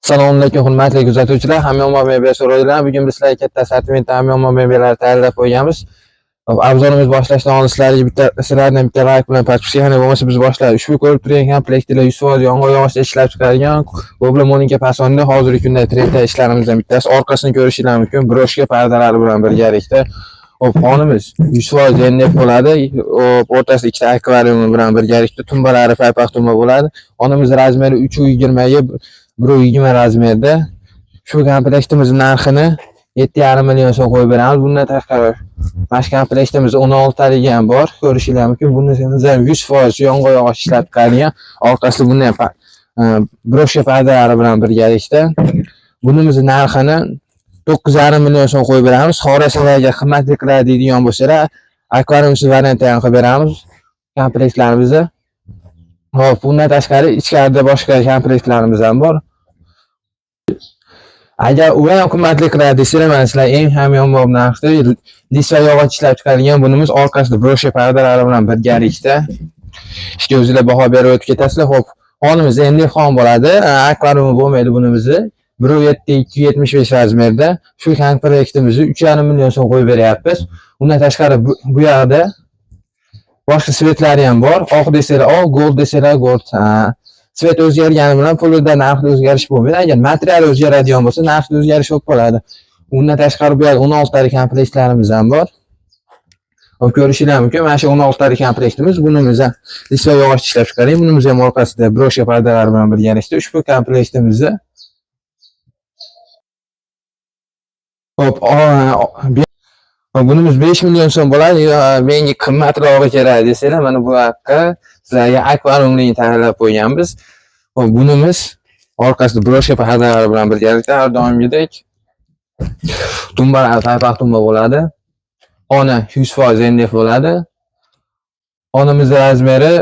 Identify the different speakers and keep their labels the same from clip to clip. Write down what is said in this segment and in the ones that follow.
Speaker 1: Assalomu alaykum, hurmatli kuzatuvchilar. Hamyonbop mebel so'rovdilar. Bugun biz sizlarga katta assortimentda hamyonbop mebellari tayyorlab qo'yganmiz. Hop, обзор imiz boshlashdan oldin sizlarga bitta sizlardan bitta like bilan подписка, yana bo'lmasa biz boshlaymiz. Ushbu ko'rib turgan komplektlar 100% yong'oq yog'ochda ishlab chiqarilgan Gobla Monika fasonida hozirgi kunda trendda ishlarimizdan bittasi. Orqasini ko'rishingiz mumkin. Брошка pardalari bilan birgalikda. Hop, xonamiz 100% MDF bo'ladi. Hop, o'rtasida ikkita akvarium bilan birgalikda tumbalari paypaq tumba bo'ladi. Xonamiz размер i 3.20 ga 1.20 размер da. Shu komplektimiz narxini 7,5 million so'm qo'yib beramiz. Bundan tashqari mana shu komplektimiz 16 taligi ham bor. Ko'rishingiz mumkin. Buni ham 100% yong'oq yog'och ishlab chiqarilgan. Orqasida buni ham брошка pardalari bilan birgalikda. Bunimiz narxini 9,5 million so'm qo'yib beramiz. Xohlasalar agar qimmatli qiladi deydigan bo'lsalar, akvariumsiz variantda ham qilib beramiz komplektlarimizni. Hop, bundan tashqari ichkarida boshqa komplektlarimiz ham bor. Agar u ham qimmatli qiladi desanglar, mana sizlar eng hamyonbop narxda листва yog'och ishlab chiqarilgan bunimiz orqasida брошка pardalari bilan birgalikda. Ishga o'zinglar baho berib o'tib ketasizlar. Xo'p, xonamiz MDF xon bo'ladi. Akvariumi bo'lmaydi bunimizni. 1.7 2.75 размер da shu komplektimizni 3,5 million so'm qo'yib beryapmiz. Undan tashqari bu yoqda boshqa цвет lari ham bor. Oq desanglar oq, gold desanglar gold. Цвет o'zgargani bilan pulida narxda o'zgarish bo'lmaydi. Agar material o'zgaradigan bo'lsa, narxda o'zgarish bo'lib qoladi. Undan tashqari bu yerda 16 talik komplektlarimiz ham bor. Hop, ko'rishingiz mumkin. Mana shu 16 talik komplektimiz, bunimiz ham листва yog'och ishlab chiqaring. Bunimiz ham orqasida брошка pardalari bilan birgalikda ushbu komplektimizni. Hop, bunimiz 5 million so'm bo'ladi. Yo, menga qimmatrog'i kerak desanglar, mana bu yoqqa sizlarga akvariumlikni tayyorlab qo'yganmiz. Hop, bunimiz orqasida брошка pardalari bilan birgalikda har doimgidek tumbalar paypaq tumba bo'ladi. Xona 100% MDF bo'ladi. Xonamiz размер i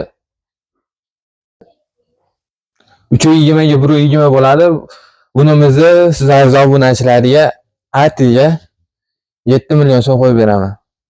Speaker 1: 3.20 ga 1.20 bo'ladi. Bunimizni sizlar obunachilarga atiga 7 million so'm qo'yib beraman.